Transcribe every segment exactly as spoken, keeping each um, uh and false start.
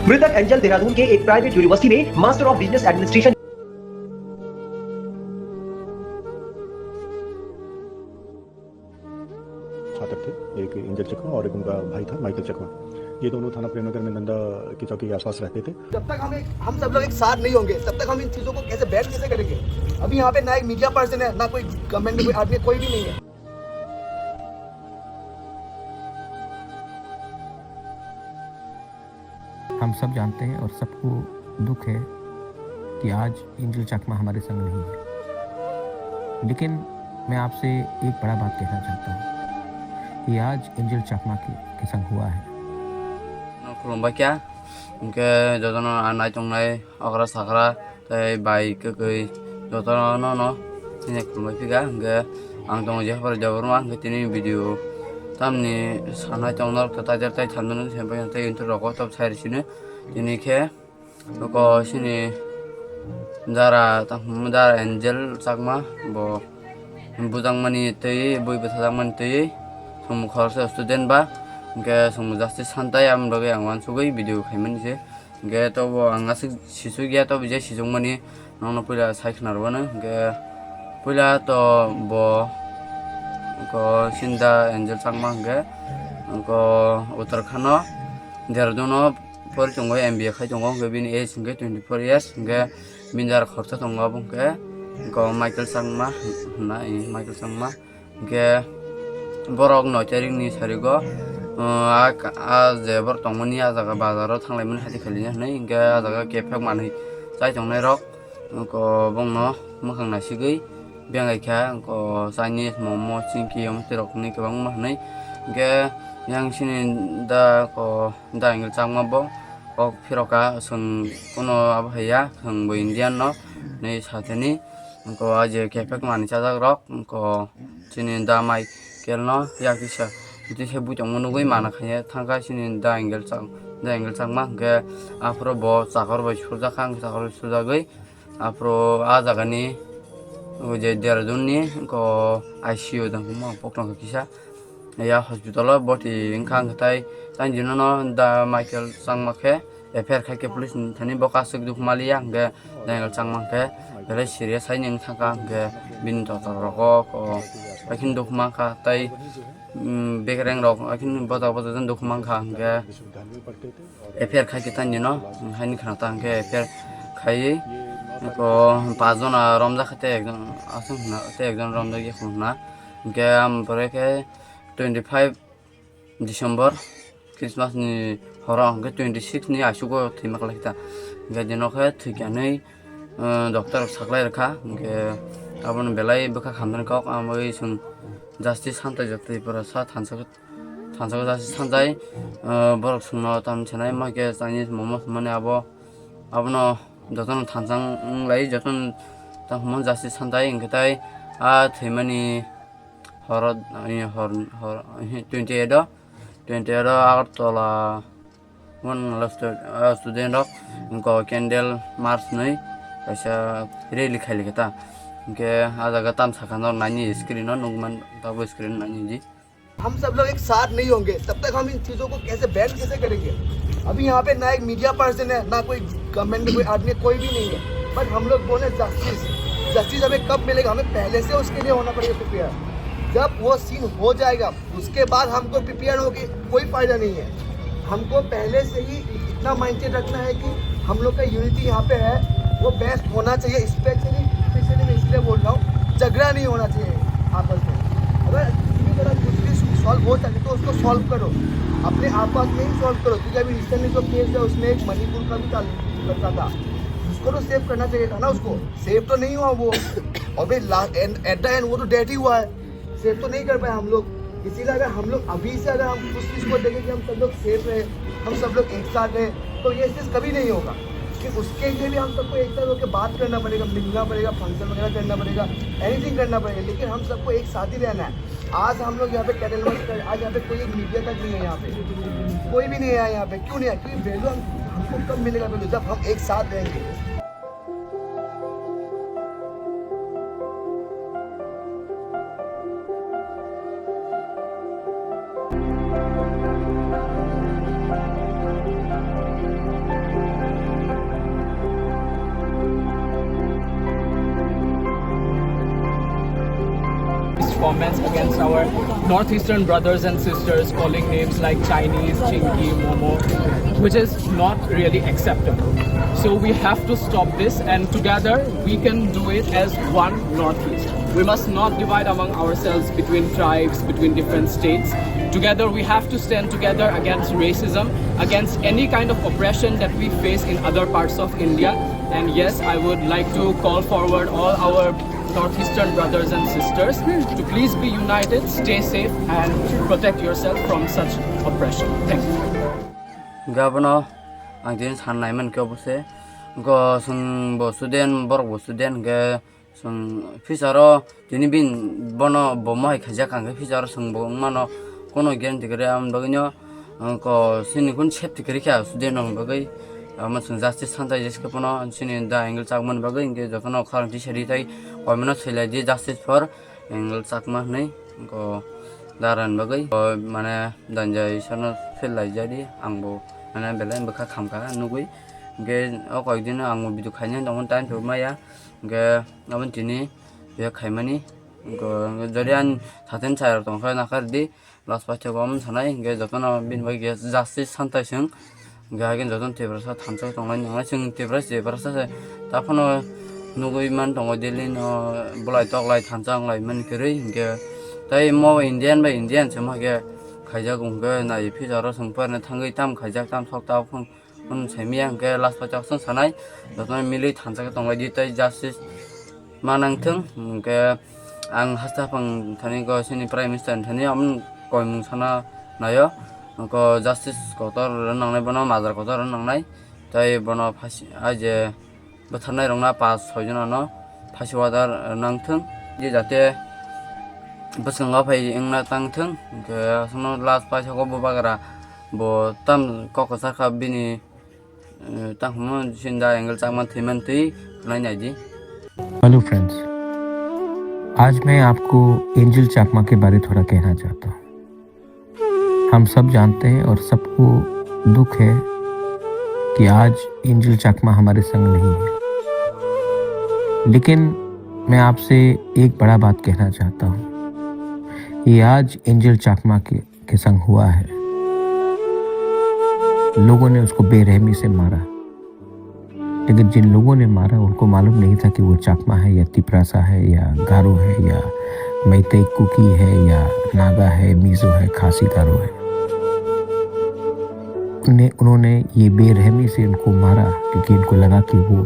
मृतक एंजल देहरादून के एक प्राइवेट यूनिवर्सिटी में मास्टर ऑफ बिजनेस एडमिनिस्ट्रेशन। छात्र थे, एक एंजल चकमा और एक उनका भाई था माइकल चकमा। ये दोनों थाना प्रेमनगर में नंदा की चौकी के आसपास रहते थे। जब तक हम एक, हम सब लोग एक साथ नहीं होंगे, तब तक हम इन चीज़ों को कैसे बैन कैसे करेंगे? अभी यहाँ पे ना एक मीडिया पर्सन है, ना कोई गवर्नमेंट में कोई आदमी, कोई भी नहीं है। हम सब जानते हैं और सबको दुख है कि आज एंजल चाकमा हमारे संग नहीं है, लेकिन मैं आपसे एक बड़ा बात कहना चाहता हूँ कि आज एंजल चाकमा के, के संग हुआ है। Khulumbai kha, hwnkhe jotono anai tongnai okra sakra tei bai kwkwi jotono no tini khulumbai phikha, hwnkhe ang tongo Jehapar Debbarma, hwnkhe tini video tamni sanai tongno tajar tai thamjani hwnkhe tei intro rogo top sai sini tini khe. Oko sini dara, tamo dara Angel Chakma, bo bujangmani twi, bui bwthajakmani twi, chwng khoroksa student ba, hwnkhe chwng justice santai, aboni bagwi ang uansugwi video khaimani se. Hwnkhe tobo ang aswk sisuk ya, tobo je sisukmani nokno puila sai khwnarwano, hwnkhe puila to bo oko sini da Angel Chakma hwnkhe oko Uttarakhand o Dehradun o pori tongo, M B A khai tongo, hwnkhe bini age hwnkhe twenty four years, hwnkhe bini dara khoroksa tongo, abo hwnkhe oko Michael Chakma hwnna, Michael Chakma. Hwnkhe borok noi tarikni sarigo, ah, ah, je borok tongmani ah jaga bazaro thanglaimani hati khailini hwnwi, hwnkhe ah jaga kephek manwi chai tongnairok, oko bongno mwkhang naisigwi bengaikha, oko Chinese, momo, chingki, omotirokni kwbangma hwnwi. Hwnkhe yang sini da, oko da Angel Chakma bo kok phirokha, chwng kuno abo haiya, chwng bo Indian no hwnwi sathani. Oko ah je kephek manwi chajakrok, oko chini da Michael no yak kisa twi se bui tongma nugwi mana khaina thangkha chini da Angel Chak-, da Angel Chakma, hwnkhe aphuru bo chakor bai surjakha, hwnkhe chakor bai surjagwi aphuru ah jagani o je Dehradun ni oko I C U dang hwnma poknokha kisa ya hospital o boti wngkha, hwnkhe tai tang jinono da Michael Chakma khe F I R khai khe police ni thani bo kasuk duk maliya, hwnkhe Daniel Chakma khe belai serious hai wng thangkha, hwnkhe bini dotor rogo ko, o, hai khe duk mankha, tai, mm, bekereng rok hai khe bojak bojak jon duk mankha, hwnkhe F I R khai khe tang dino, haini khna ta hwnkhe F I R khai ko pas jona romjak khe tei ekjon aswk hwnna, tei ekjon romjak ya hwnna, hwnkhe am pore khe twenty five December, Christmas ni horo hwnkhe twenty six ni asugo thwima kwlai kha. Hwnkhe dino khe thwikha hinwi, eh, doctor rok saklai rwkha. Hwnkhe abono belai bwkha khamjani kok, aboni bagwi chwng justice santai jotoi pura sa thansa, thansa justice santai, eh, borok chwngno tam sanai ma khe Chinese momo hwnmani abo, abono jotono thansa wnglai, jotono tamo justice santai hwnkhe tai a thwimani horo, eh, hor, hor, eh, twenty eight o, twenty eight o Agartala, one stu-, ah, student rok, hwnkhe candle march nwi kaisa rally khai likha ta. Hwnkhe ah jaga tam saka no naini screen o nukman, tabuk screen naini di. हम सब लोग एक साथ नहीं होंगे, तब तक हम इन चीज़ों को कैसे बैन कैसे करेंगे? अभी यहाँ पे ना एक मीडिया पर्सन है, ना कोई गवर्नमेंट में कोई आदमी, कोई भी नहीं है, बट हम लोग बोले जस्टिस, जस्टिस हमें कब मिलेगा? हमें पहले से उसके लिए होना पड़ेगा प्रिपेयर। जब वो सीन हो जाएगा, उसके बाद हमको प्रिपेयर होके कोई फायदा नहीं है। हमको पहले से ही इतना माइंडसेट रखना है कि हम लोग का यूनिटी यहाँ पे है, वो बेस्ट होना चाहिए। स्पेशली, स्पेशली मैं इसलिए बोल रहा हूँ, झगड़ा नहीं होना चाहिए आपस में। अगर किसी भी तरह कुछ भी सॉल्व हो सके तो उसको सॉल्व करो, अपने आपस में ही सॉल्व करो। क्योंकि अभी रिसेंटली जो केस है, उसमें एक मणिपुर का भी ताल्लुक करता था, उसको तो सेव करना चाहिए था ना, उसको सेव तो नहीं हुआ वो। अभी last and, at the end वो तो डेड ही हुआ है, सेव तो नहीं कर पाए हम लोग। इसीलिए अगर हम लोग अभी से अगर हम उस चीज़ को देखें कि हम सब लोग सेफ रहे, हम सब लोग एक साथ रहे, तो ये चीज़ कभी नहीं होगा। कि उसके लिए भी हम सबको एक साथ होकर बात करना पड़ेगा, मिलना पड़ेगा, फंक्शन वगैरह करना पड़ेगा, एनीथिंग करना पड़ेगा, लेकिन हम सबको एक साथ ही रहना है। आज हम लोग यहाँ पे कैंडल मार्च कर, आज यहाँ पे कोई एक मीडिया तक नहीं है, यहाँ पे कोई भी नहीं है यहाँ पे। क्यों नहीं है? क्योंकि वैल्यू हम, हमको कब मिलेगा वैल्यू? जब हम एक साथ रहेंगे। Comments against our northeastern brothers and sisters, calling names like Chinese, Chinky, Momo, which is not really acceptable. So we have to stop this, and together we can do it as one Northeast. We must not divide among ourselves, between tribes, between different states. Together we have to stand together against racism, against any kind of oppression that we face in other parts of India. And yes, I would like to call forward all our northeastern brothers and sisters to please be united, stay safe, and protect yourself from such oppression. Thank you. Hingke abono ang tini san nai mankhe obo se. Hingke chwng bo student, borok bo student, hingke chwng future o tini bini bono bo mohai khaijak, hingke future o chwng bo wng mano, kono guarantee kwrwi. Aboni bagwino, hingke chini kun safety kwrwi kha student rokni bagwi. Omo chwng justice santai jesa khe bono chini da angle chakmani bagwi, hingke jotono khorang tisari tai koimano swilaidi justice for Angle Chakma hinwi, hingke daran bagwi, o, mane, danja isano phel laijadi, angbo, mane, belai bwkha khamkha nugwi. Hingke o koikdino angbo video khaina tongo, time to maya. Hingke aboni tini bia khaimani, hingke jodi ani saten chayar tongkha, nakardi, last paithak omo sanai, hingke jotono bini bagwi justice santai chwng. Hingke haikhe jotono Tiprasa thansa tonglai nangnai. Chwng Tiprasa, Tiprasa se taphano nugwi man tongo, Delhi no bolai toklai thansa wnglai mani kwrwi. Hingke tei mo Indian bai Indian se mo khe khaijak, hingke nai future o chwng porna thangwi tam khaijak, tam sok tabuk phano saimaya. Hingke last o chaksa sanai, jotono milwi thansa khe tonglai di tei justice ma nangthwng. Hingke ang haste haphang thani go chini Prime Minister ni thani amoni koimung sana naio. Hingke justice kotor rw nangnai, bono majra kotor rw nangnai. Tei bono phasi, ai je bwtharnai rokno pas soi jona no phasi order nangthwng. Je jate bwskango phai wngna tangthwng. Hingke aswkno last paithak o bubagra bo tam kok kwchar kha bini Eh, tang hwnwi sinda Angle Chakma thwiman twi khwnai naidi. Hello friends, आज मैं आपको एंजल चाकमा के बारे थोड़ा कहना चाहता हूँ। हम सब जानते हैं और सबको दुख है कि आज एंजल चाकमा हमारे संग नहीं है, लेकिन मैं आपसे एक बड़ा बात कहना चाहता हूँ। ये आज एंजल चाकमा के के संग हुआ है। लोगों ने उसको बेरहमी से मारा, लेकिन जिन लोगों ने मारा, उनको मालूम नहीं था कि वो चाकमा है या तिपरासा है या गारो है या मैतेई कुकी है या नागा है, मिजो है, खासी गारो है। उन्हें, उन्होंने ये बेरहमी से उनको मारा क्योंकि उनको लगा कि वो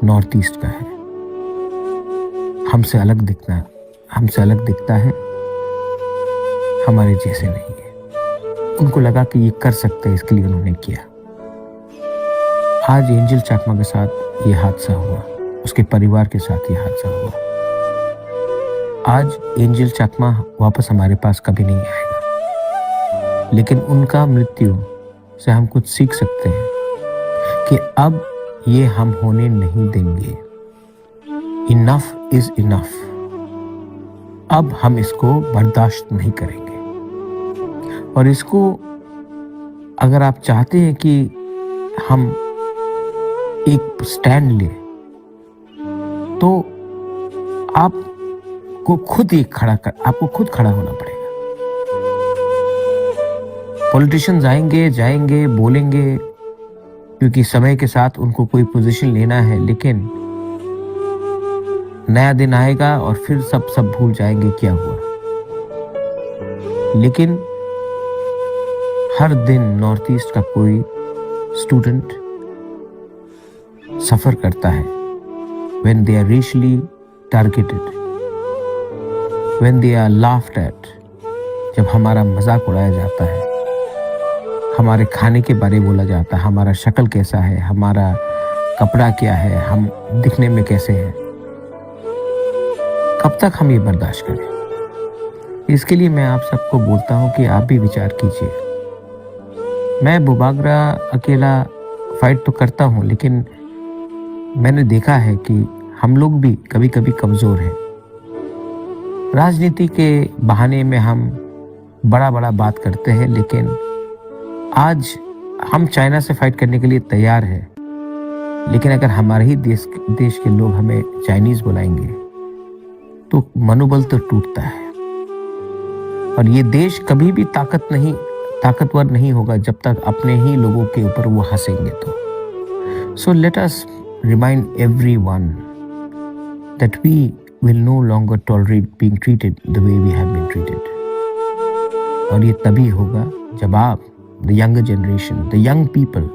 नॉर्थ ईस्ट का है, हमसे अलग दिखना, हमसे अलग दिखता है, हमारे जैसे नहीं है। उनको लगा कि ये कर सकते हैं, इसके लिए उन्होंने किया। आज एंजल चाकमा के साथ ये हादसा हुआ, उसके परिवार के साथ ये हादसा हुआ। आज एंजल चाकमा वापस हमारे पास कभी नहीं आएगा, लेकिन उनका मृत्यु से हम कुछ सीख सकते हैं कि अब ये हम होने नहीं देंगे। Enough is enough. अब हम इसको बर्दाश्त नहीं करेंगे। और इसको अगर आप चाहते हैं कि हम एक स्टैंड लें, तो आपको खुद ही खड़ा कर, आपको खुद खड़ा होना पड़ेगा। पॉलिटिशियंस आएंगे, जाएंगे, बोलेंगे, क्योंकि समय के साथ उनको कोई पोजीशन लेना है, लेकिन नया दिन आएगा और फिर सब, सब भूल जाएंगे क्या हुआ। लेकिन हर दिन नॉर्थ ईस्ट का कोई स्टूडेंट सफर करता है when they are racially targeted, when they are laughed at, जब हमारा मजाक उड़ाया जाता है, हमारे खाने के बारे बोला जाता है, हमारा शक्ल कैसा है, हमारा कपड़ा क्या है, हम दिखने में कैसे हैं, कब तक हम ये बर्दाश्त करें? इसके लिए मैं आप सबको बोलता हूँ कि आप भी विचार कीजिए। मैं बुबागरा अकेला फाइट तो करता हूँ, लेकिन मैंने देखा है कि हम लोग भी कभी-कभी कमज़ोर हैं। राजनीति के बहाने में हम बड़ा-बड़ा बात करते हैं, लेकिन आज हम चाइना से फाइट करने के लिए तैयार हैं, लेकिन अगर हमारे ही देश, देश के लोग हमें चाइनीज़ बुलाएंगे, तो मनोबल तो टूटता है। और ये देश कभी भी ताकत नहीं, ताकतवर नहीं होगा जब तक अपने ही लोगों के ऊपर वो हंसेंगे तो। So let us remind everyone that we will no longer tolerate being treated the way we have been treated. और ये तभी होगा जब आप, the younger generation, the young people,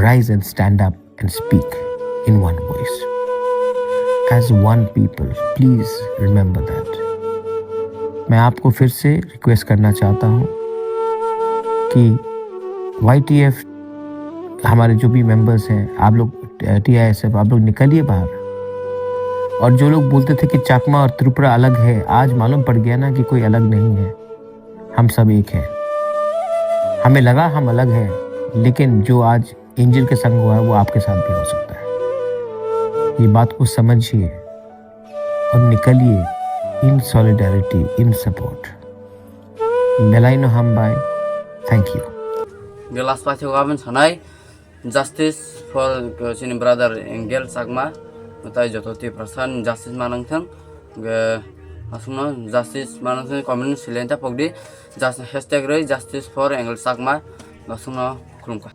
rise and stand up and speak in one voice. As one people, please remember that. मैं आपको फिर से रिक्वेस्ट करना चाहता हूँ कि वाई टी एफ, हमारे जो भी मेंबर्स हैं, आप लोग, टी आई एस एफ, आप लोग निकलिए बाहर। और जो लोग बोलते थे कि चाकमा और त्रिपुरा अलग है, आज मालूम पड़ गया ना कि कोई अलग नहीं है, हम सब एक हैं। हमें लगा हम अलग हैं, लेकिन जो आज एंजल के संग हुआ है, वो आपके साथ भी हो सकता है। ये बात को समझिए और निकलिए in solidarity, in support. Belai no hambai. Thank you. Gelas paithak aboni sanai, justice for, uh, chini brother Angel Chakma, tai joto Tiprasa ni justice manang thang, ge asungno justice manang thang, comment silent ta pokdi, just hashtag roi justice for Angel Chakma, asungno khulumkha.